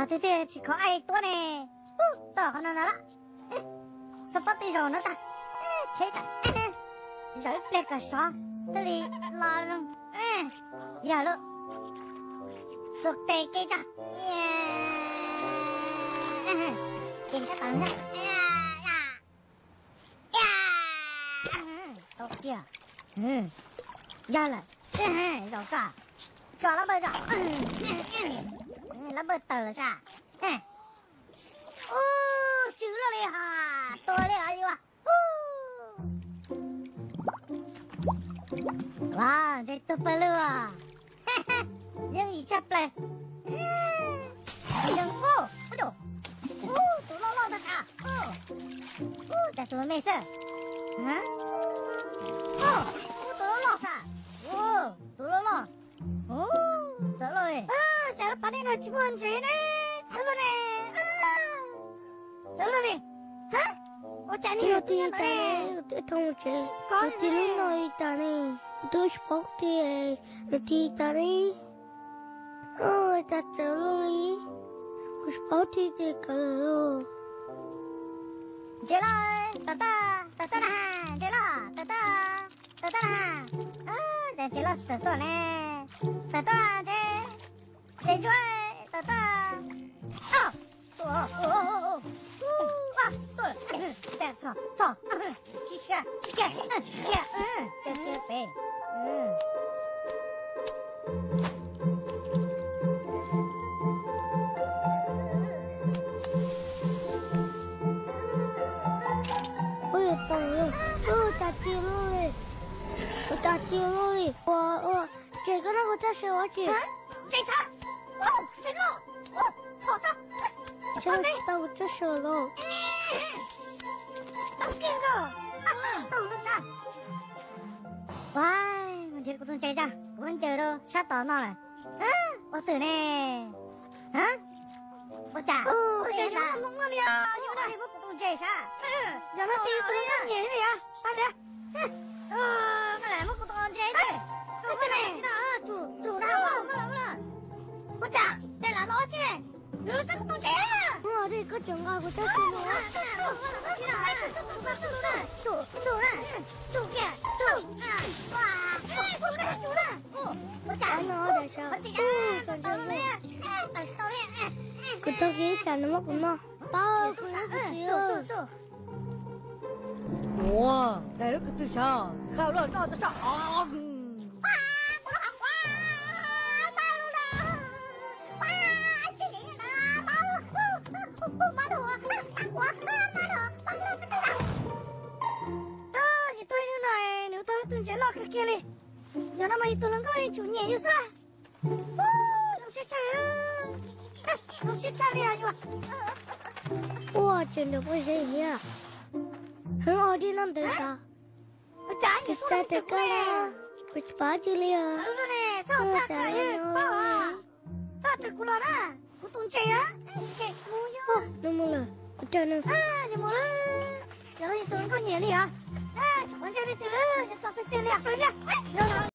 Tiag tiag tsis khov ai tuab ne. Ub, tau qhov no ntag lawm. Xub pob twg zaum no tag. Cheb tag. Zaum ib pliag kom sov thiaj li los zoo. Yog lawm. Xuas tes ke tso. Ke sab tod na. Tau tiag. Yog lawm. Zaum tso. Tso lab npawj tso. Lab npawj tawm lawm sas. Ub, tsw luaj li ha. Tuag li os yus. Ua, ntshe tuag pawg lug. Yeej yim tshaj plaws. Ub, tus loj loj ntag. Ub, cas tus me xwb. Ub, tus loj loj sas. Ub, tus loj loj. Ub, txawv loj li. Cas lub pas dej no tsis muaj ntses ne. Txawv loj ne. Txawv loj li. Ua cas nws yog twb nyob ntawd ne? Twb thoob tsev, kuv tig lub no li cas ne? Kuv twb tsis paub tias nws tig li cas ne. Cas txawv loj li, kuv tsis paub tig tias kawg lawm. Ntses loj, tawm tuaj, tawm tuaj na ha, ntses loj, tawm tuaj, tawm tuaj na ha. Cas ntses loj tsis tawm tuaj ne? Tawm tuaj ntses, ntses ntsuab, tawm tuaj. Txog, txog, tsis siab, tsis kiag, tsis kiag, tsis kiag pem. Ua cas tsis loj li, ua cas tsis loj li, ua, ua, ces koj noj kuv txoj saw ua tsi? Ntses sav, ntses loj, txhom txog, tau kuv txoj saw los. Tau kiag nkaus, tau lub sab. Ua, mus nrhiav kuv tus ntses tso, kuv muab ncaws rau sab tod no lawm. Ua twm ne. Ua cas, ua cas yus muab kuv tus ntses sav? Yog no ces yus tus ntses nyiam li yog sab li. Muab kuv tus ntses, tus ntses, tsum na, ua cas, ntses lam los tsi ne? Yus los txog kuv tus ntses. Koj tseem nqa kuv txoj saw no. Tsum, tsum, tsum kiag, tsum, tsum na, tsum na. Ua cas no, kuv tau kiag ib tsam nws muab kuv noj. Pab, kuv yuav kuv txiv. Ua, daim lub kws twg sav, qha loj loj tau sav. Yus tuag no nws tau tus ntses loj kawg kiag li. Yog no mas yus tus hluas nkauj yeej tsum nyiam yus xwb. Zoo siab tshaj, zoo siab tshaj li os yus. Ua, tseem nrog pob zeb thiab. Hwv, ua dib no ntawd sav. Kuv xav tias koj, kuv tsis paub tsi li os. Txhob txhawj kuv los na, kuv tus ntses. Nws mus lawm, kuv raws nws. Nws mus lawm, yog tus nkauj nyiam li os. Tsis quav ntsej li twg, txog twg tiag li os.